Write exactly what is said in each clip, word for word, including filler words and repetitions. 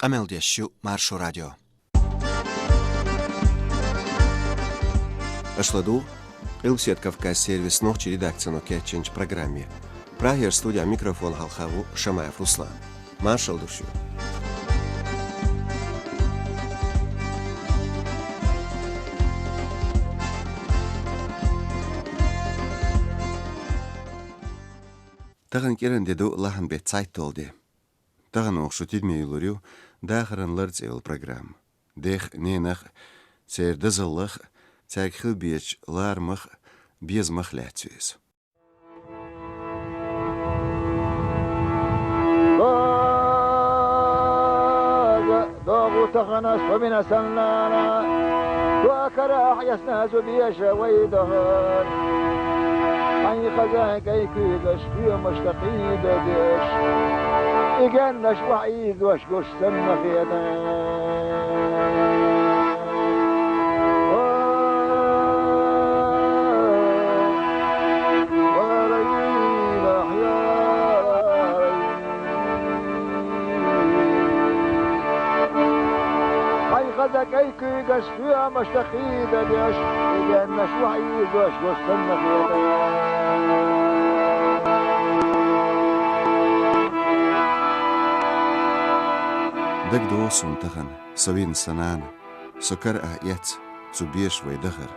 Къамел деш ю Маршо радио. Аша ладугӀу Къилбаседа Кавказ сервисан нохчийн редакцино кечйинчу программе. Прагера студехь микрофон хьалха ву Шамаев Руслан. Маршалла ду шуьга. Тахана кӀиран де ду, лахьан беттан цхьайтталгӀа де. Тахана оха шу тидаме йиллар ю «Дахаран лар» цӀе йолу программа. Дех а, ненах а, церан дозаллах а, цаьрга хила безачу ларамах а, безамах а лаьцна ю иза. ДогӀу тахана со вина санна, карахь эцна зуда еша вай дахар. Хьайн хаза кӀайн куьйгаш, стоьмашна кхийда деш, и геннаш охьаийзош гуш санна хета. Хьайн хаза кӀайн куьйгаш, стоьмашна кхийда деш, и геннаш охьаийзош гуш санна хета. ДагадогӀу суна тахана, со вина сан нана, со карахь эцна, цу безаш вай дахар.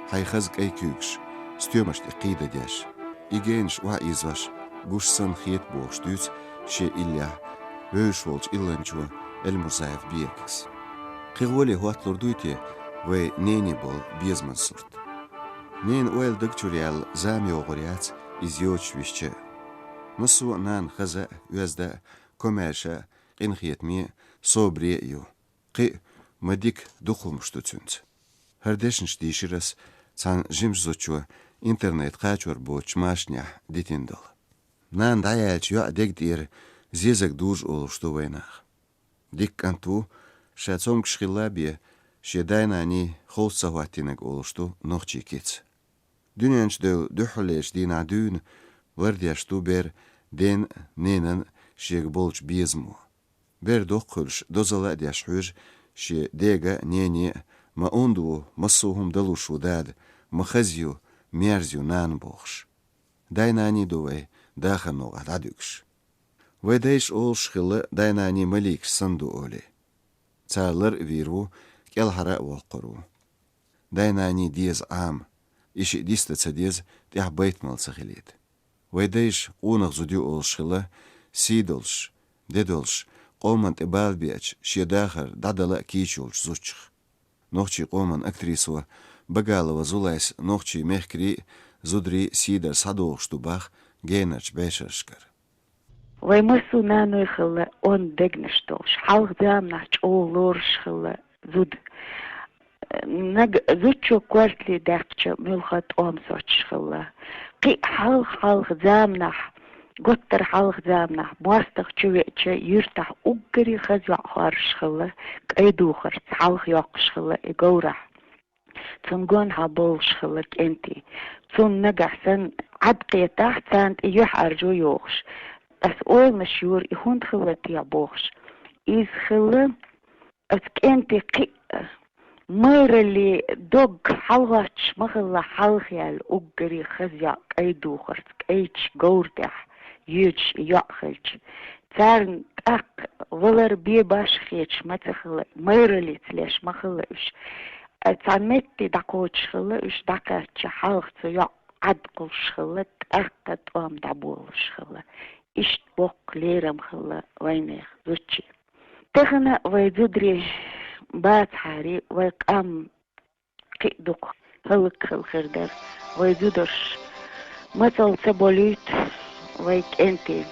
Хьайн хаза кӀайн куьйгаш, стоьмашна тӀе кхийда деш, и геннаш охьаийзош гуш санна хета бохуш дуьйцу шен иллехь вевзаш волчу илланчо Эльмурзаев Бекас. Кхин гӀоле хӀотталур дуй те вай нене болу безаман сурт? Ненан ойла даг чуьра яьлла зама йогӀур яц иза йоцуш висча а. Массо а нана хаза а, оьзда а, комаьрша а, къинхетаме а, собаре а ю. Кхин а ма дика дукха хӀумаш ду цуьнца. ХӀара дешнаш дийшира ас цхьана жимачу зудчо интернет кхачор боцучу машанехь дитина долу. Нана дӀаяьллачу йоӀа дега тӀера зезаг дужу олуш ду вайнах. Дика кӀант ву, ша цомгуш хилла бен, шен дай-наний холца ца хӀоттийнарг олуш ду нохчийн кица. Дуьнен чу девлла дуьххьарлерчу дийнахь дуьйна лардеш ду бер ден а, ненан а шега болчу безамо. Бер доккха хуьлуш, дозалла а деш хьоьжу шен дега а, нене а, ма онда ву, массо а хӀума далуш ву дада, ма хаза ю, мерза ю нана бохуш. Дай-наний ду вай дахаран новкъахь дӀадуьгуш. Вай дайша олуш хилла дай-наний маликаш санна ду олий. Цара лар а вийр ву, кӀелхьара а воккхур ву. Дай-наний деза Ӏама, и шиъ дисдан ца деза, тӀехь байтамал ца хилийта. Вай дайша къонах зуда ю олуш хилла, сий долуш, де долуш, къоман тӀе бала беача, шен дахар дӀадала а кийча йолчу зудчух. Нохчийн къоман актрисо Багалова Зулайс нохчийн мехкарий а, зударий а сий дар схьадохуш ду боху генарчу бешаршкара. Вай массо а наной хилла онда дегнаш долуш, хьалха заманахь чӀогӀа лоруш хилла зуда. Наг-, зудчо кортале даьккхича муьлхха тӀом соцуш хилла. Кхин а хьалха-хьалха заманахь, гуттар а хьалха заманахь, мостагӀа чу веача, юьртахь уггаре хаза йоӀ хоржуш хилла, кӀайн духарца хьалха йоккхуш хилла и говрахь. Цунна гонахьа бовлуш хилла кӀентий. Цунна нагахь санна Ӏад кхетахь, царна тӀе юьхьӀаьржо йохуш. Ас ойланаш йора, и хӀунда хилла техьа бохуш. Иза хилла, аса кӀентий кхин а майраллин дог хьалагӀоттуш ма хилла, хьалха яьлла уггаре хаза йоӀ кӀайн духарца, кӀайчу говра тӀехь йоьдуш и йоӀ хилча. Царна тӀаккха валар бен башха хеташ ма ца хилла, майраллица леш ма хилла уьш. Цхьана метте дӀакхочуш хилла уьш, дӀакхаьчча, хьалха цу йоӀ Ӏад кхуллуш хилла, тӀаккха тӀом дӀаболалуш хилла. Иштта боккха лерам хилла вайнехан зудчийн. Тахана вай зударий бацахьара, вай къам кхин а дукха хӀаллакьхила хир дара. Вай зударш мацалла ца болуьйту вай кӀентий.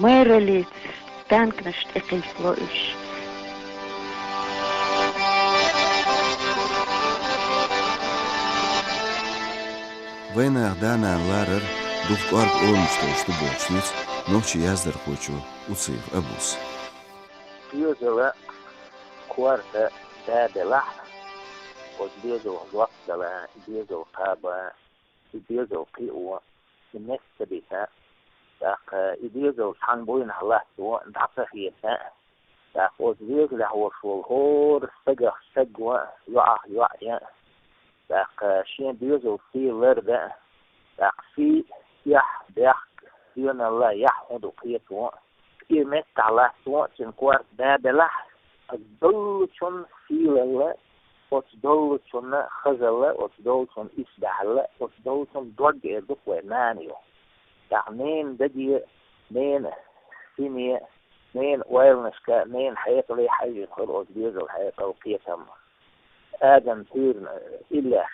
Майраллица танканаш тӀе кхийсало уьш. Вайнах да-нана ларар дукха кӀорга оламаш долуш ду бохуш нуьцу нохчийн яздархочо Уциев Абус. Доьзала корта да делахь, оцу доьзалх жоп дала, доьзал кхаба, и доьзал кхио, и меттан ца бита, тӀаккха и доьзал цхьана буйнахь латтаво дӀа ца хета, ТӀаккха оцу доьзалехь волуш волу хӀора стагах стаг ван а, йоӀах йоӀ ян а, тӀаккха шен доьзалан сий лардан а, тӀаккха сий, эхь, бехк, доьналла, яхь хӀун ду кхетаван а, кхин меттахь латтаван а цуьнан корта да белахь, оцу доллучун сийлалла, оцу доллучунна хазалла, оцу доллучун исбаьхьалла, оцу доллучун дог эр ду-кх вай нана ю. ТӀаккха ненан даге, ненан сине, ненан ойланашка, ненан хьекъале хьаьжжина хуьлу оцу доьзалан хьекъал, кхетам. Адама туьйранаш, иллеш,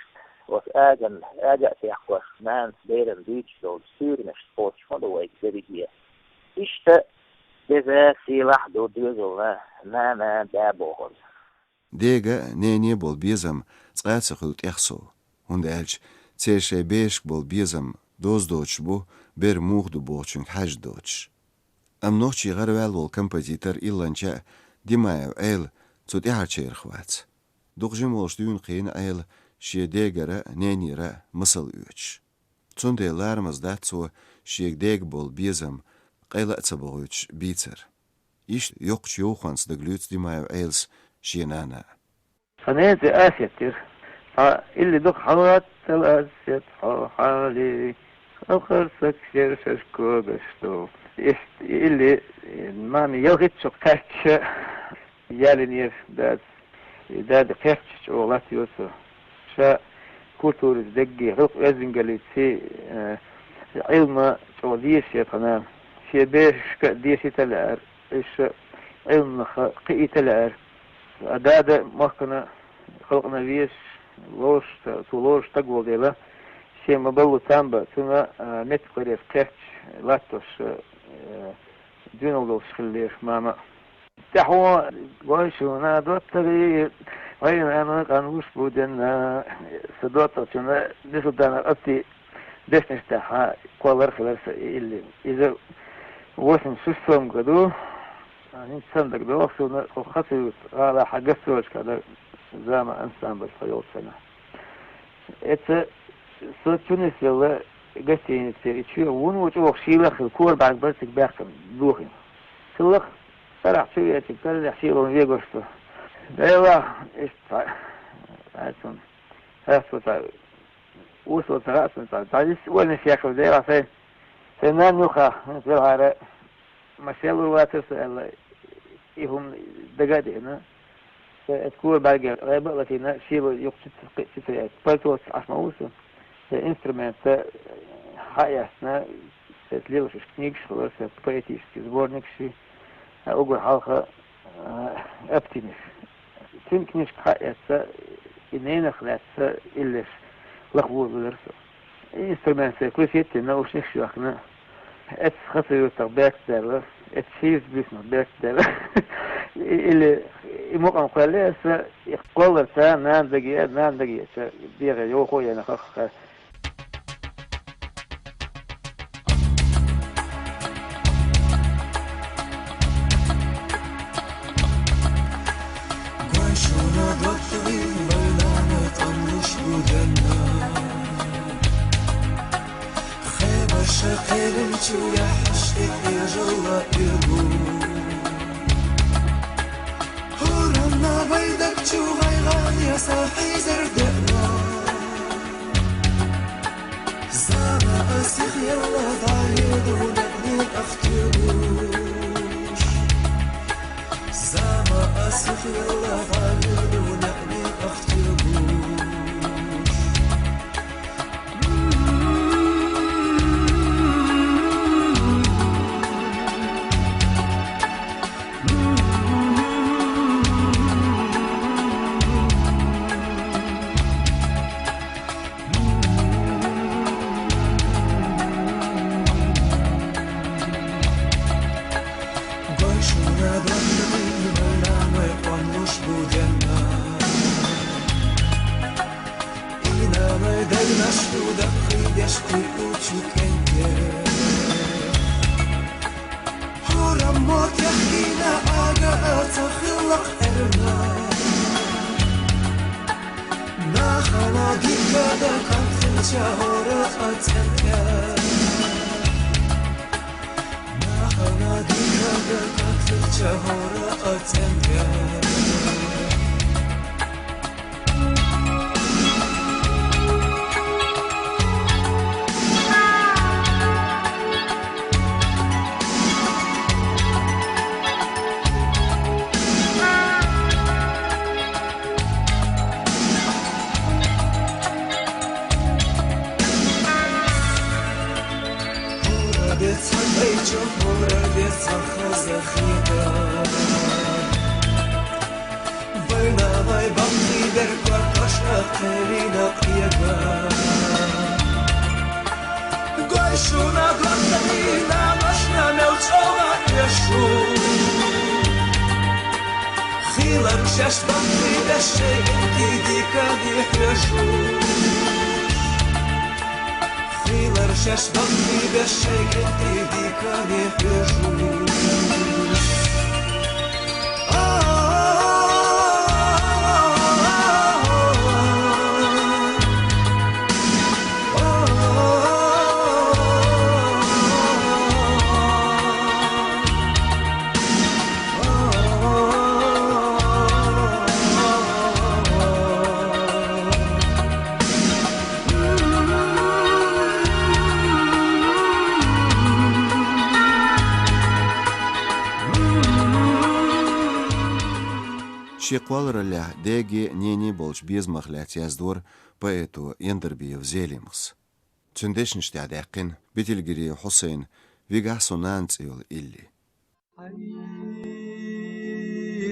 оцу адама ага а техкош, нанас берана дуьйцуш долчу туьйранаш кхочуш ма ду вайга дерриге. Иштта деза, сийлахь а ду доьзална нана, да бохург. Дега а, нене а болу безам цкъа а ца хуьлу тӀех сов, хӀунда аьлча церан шайн берашка болу безам доза доцуш бу, бер муха ду бохучуьнга хьаьжна доцуш. Амма нохчийн гӀараваьлла волу композитор Илланча а Димаев Ӏела цу тӀаьхьарчарах вац. Дукха жима волуш дуьйна кхийна Ӏела шен дегара а, ненера а масал оьцуш. Цундела ларамаза дац цо шега дега болу безам къайла а ца бохуьйтуш бийцар. Иштта йоккхачу йовхонца дагалуьйцу Димаев Ӏелас шен нана а. Сан ненан цӀе Асет яра. Цхьа илли дукха хьалаваттал Асет хьо хьалий, халхар саг шершаш когаш ду. Иштта илли мами ялхитта шо кхаьчча, ялинера дас. И дада кхерчаш чӀогӀа латтайо цо. Ша культурица дегге, гӀиллакх-оьздангаллица, э, Ӏилма чӀогӀа дезаш яра тхан нана. Шен берашка а дешийта а лаьара, уьш Ӏилманах кхиийта а лаьара. А дада махкана, халкъана везаш, лоруш, цо лоруш стаг волу дела, шен ма-балло там бан, цунна, а, меттахъярца кхерчаш латтош, э, доьналла долуш хиллера мама. ТӀаьхьо гой шуна доттагӀий, вайна къан луш бу денна, сан доттагӀчунна Бесултанов Апти дешнаш тӀехь кхоллар хилар сан и илли. Иза восемьдесят шестом году, хӀинца санна дагадогӀу суна, хӀокху Хасавюрт гӀалахь гастролашкахь дара, «Зама» ансамбль тхо йолчу хенахь. Эцца со чу нисъелла гостиницера и чоь вуно чӀогӀа шийла а хилла, кора бӀаьрг бара цига баьккхина, дохийна. Хиллакх, сарахь чу веача, карарехь шелон вегош ду. Делахь, иштта цхьа, ай цунна, хӀаьта цо цхьа, вусо ца хаьа цунна цхьа, цхьа йист ойла нисъяьккхина, делахь сайн, сайн нанна юххехь, хӀинца велхьара, ма шел лур вацара со аьлла, и хӀума дага а деана. Сан эцу кора бӀаьрге гӀайба а латийна, шело юха чу-, чу-, чу-, пальтоца Ӏаш ма ву со. Сан инструмент хьа а эцна, сан лелаш уьш книгаш хилар, сан поэтический сборникаш, а уггар хьалха, а, Аптинаш. Цуьнан книжка хьа а эцна, и ненах лаьцна иллеш лаха вузавелира со. Инструмент сайн кхуьйсийтина, наушникаш йоьхкина. Эцу Хасавюртах беркат даьлла, эцу шийрачу буьйсанах беркат даьлла. И-, или и мукъам кхоьллий аса, и кхоллар цара нана даге, нана дагеъча, дегӀе йовхо а яйна хахха. Гой шуна доттагӀий, вай нана къан луш бу денна. Хебарш кхелинчу яхьаш и къежалла иргу. ХӀоранна вай даг чу гӀайгӀане сан хьийзар деана. Зама а сихъелла дӀахьеду некъ-некъах тоьгуш. Зама а сихъелла дӀахьеду некъ-некъах тоьгуш. Гой шуна доттагӀий, вай нанай къан луш бу денна. И нанай дайнаш ду даккхийдеш кхин а чу кӀентера. ХӀораммо кехкийна ага а ца хилла кхерна. Нахана дика дан кхаччалча хӀора а цӀенъян. Нахана дика Гой шуна гортарина машна мел чӀоагӀа хьоьшу. Хилар шаьш бахти бешшей кӀентий дикане хьоьшу. Хилар шаьш бахти бешшей кӀентий дикане хьоьшу. Шен кхоллараллехь деги нений болчу безамах лаьцна яздора поэто Яндарбиев Зелимхас. Цуьнан дешнаш тӀехь даьккхина Бетелгири Хьусайн «Вигахь со нана» цӀе йолу илли.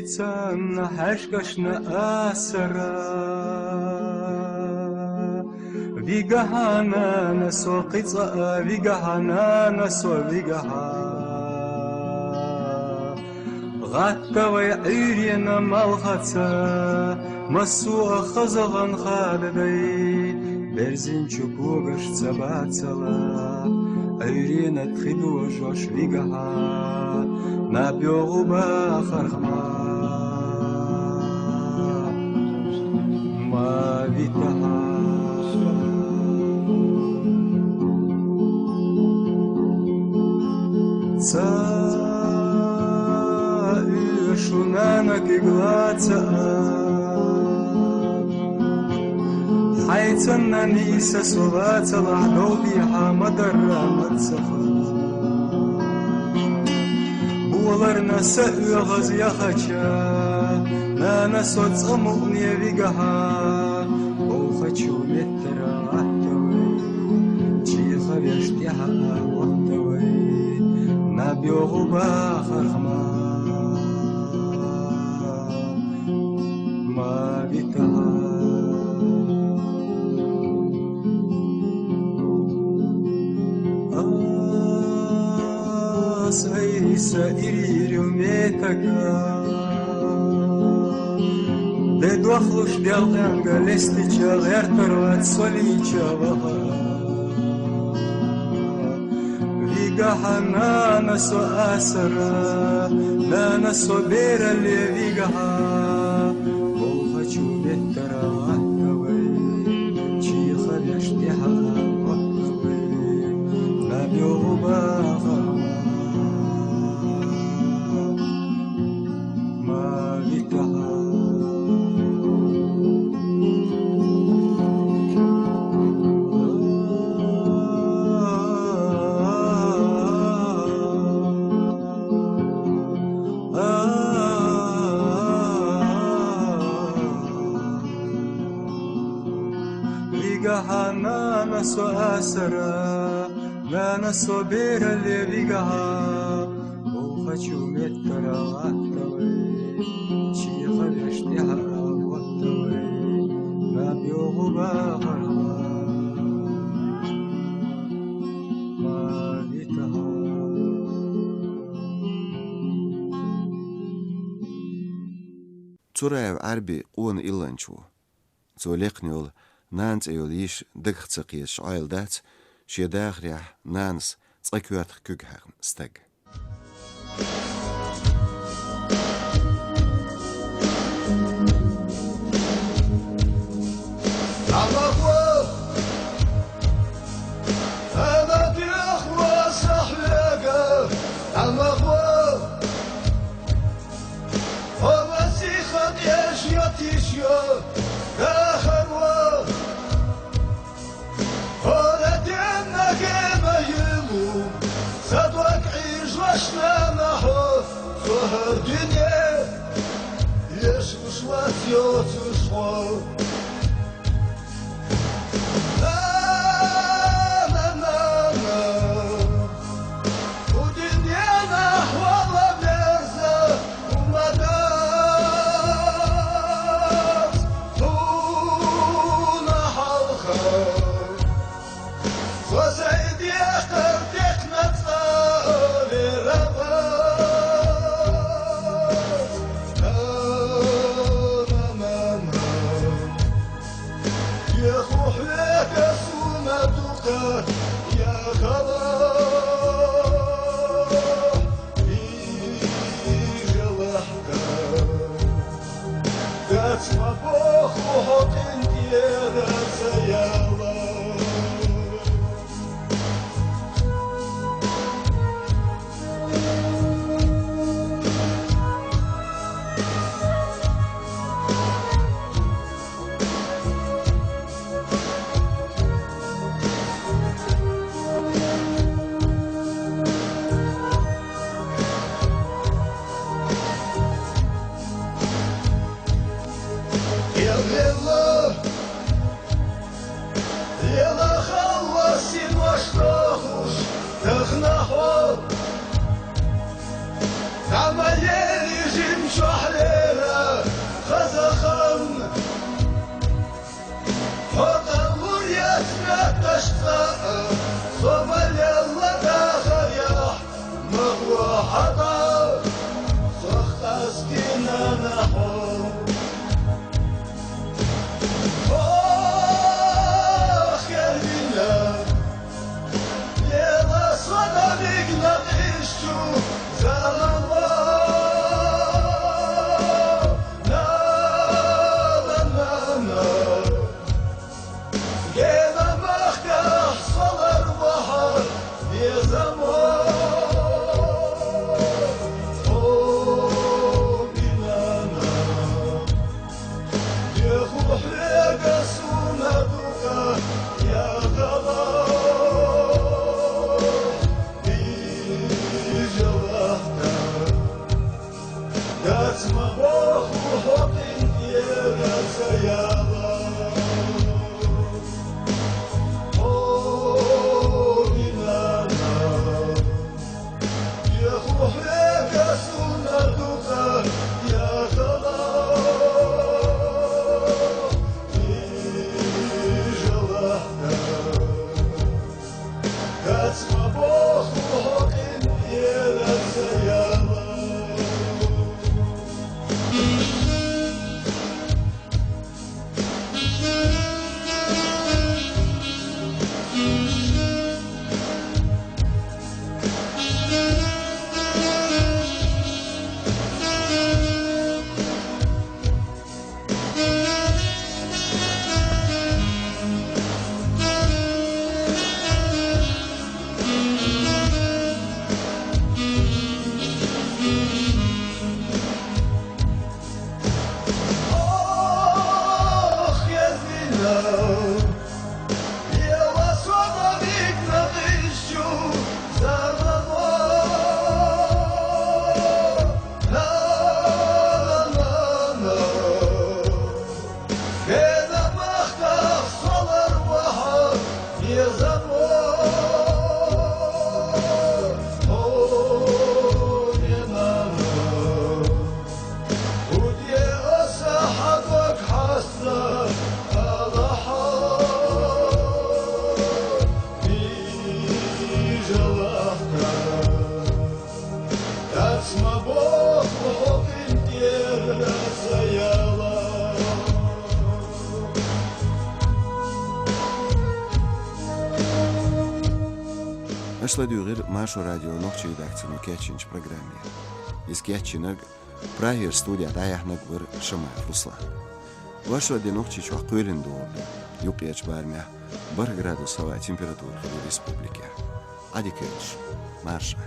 Хьайцанна хьаьшкашна асара, вигахьа, нана, со кхин цкъа а, вигахьа, нана, со, вигахьа. ГӀатта вай Ӏуьйренан малхаца, массо а хаза гӀан хададай, берзинчу когаш ца бацалахь, Ӏуьйренан тхи дожош, вигахьа, наб йогӀу бахарх ма, ма витахьа. Ца оьшу, нана, куьг лаца а. Хьайцанна нийса со вацалахь, дов дехьа ма-дарра ма ца хала. Боларна са оьгӀаз яхача, нана, со цкъа мукъане, вигахьа, бовхачу меттара гӀатта вай, чехавеш тӀаьхьа а гӀотта вай, наб йогӀу бахарх ма, ма витахьа. Ас айса ирирю метага, де дохлуш делкъенга лестича, гӀертар вац со лийча ваха. Вигахьа, нана, со асара, нана, со бералле, вигахьа, бовхачу меттара гӀатта вай, чехавеш тӀаьхьа а гӀотта вай, наб йогӀу бахарх ма, ма витахьа. Вигахьа, нана, со асара, нана, со бералле, вигахьа, бовхачу меттара гӀатта вай, чехавеш тӀаьхьа а гӀотта вай, наб йогӀу бахарх ма, ма витахьа. Цураев Ӏарби къона илланча ву. Цо лекхна йолу «Нана» цӀе йолу йиш дагах ца кхеташ Ӏойла дац, шен дахарехь нанас цкъа коьртах куьг хьаькхна стаг. Еш йотиш йо, дахар ва. ХӀара денна гена йилу, са дог Ӏижлаш, нана, хьо, со хӀара дуьне, еш уш вац йоцуш хьо. Нана, нана, кху дуьненахь вала верза, хӀума дац хьуна хьалха. Со сайн декхар дехна цӀа а вера вац. Нана, нана. Деху хьоьга суна дукха яхала, бижалахка. Дац ма боху хьо къинтӀера ца яла. Лела, лела, халла синош дохуш, тахана хьо. Дама ери жим чохь лера, хаза хан. Хьо тӀалур яц метташ цӀа а, со ма лелла дахарехь, ма гӀо хьада, сох къастина нахьо. Ох, хервина, лела со дӀавигна къизчу, заламо, нана, нана. Гена махкахь салар вахьа, везамо, о, бинана. Деху хьоьга суна дукха яхала, бижалахка. Дац ма боху хьо къинтӀера ца яла. О, динана, деху хьоьга суна дукха яхала, бижалахка. Дац ма боху хьо къинтӀера ца яла. Ох, езина! Аша ладуьйгӀира Маршо радион нохчийн редакцино кечйинчу программе. Иза кечйинарг, Прагера студехь дӀаяьхьнарг вара Шамаев Руслан. Вай шун де Нохчийчохь кхоьлина догӀур ду юккъерчу барамехь бархӀ градус хӀаваан температура хир ю республикехь. Ӏадика йойла шун, марша.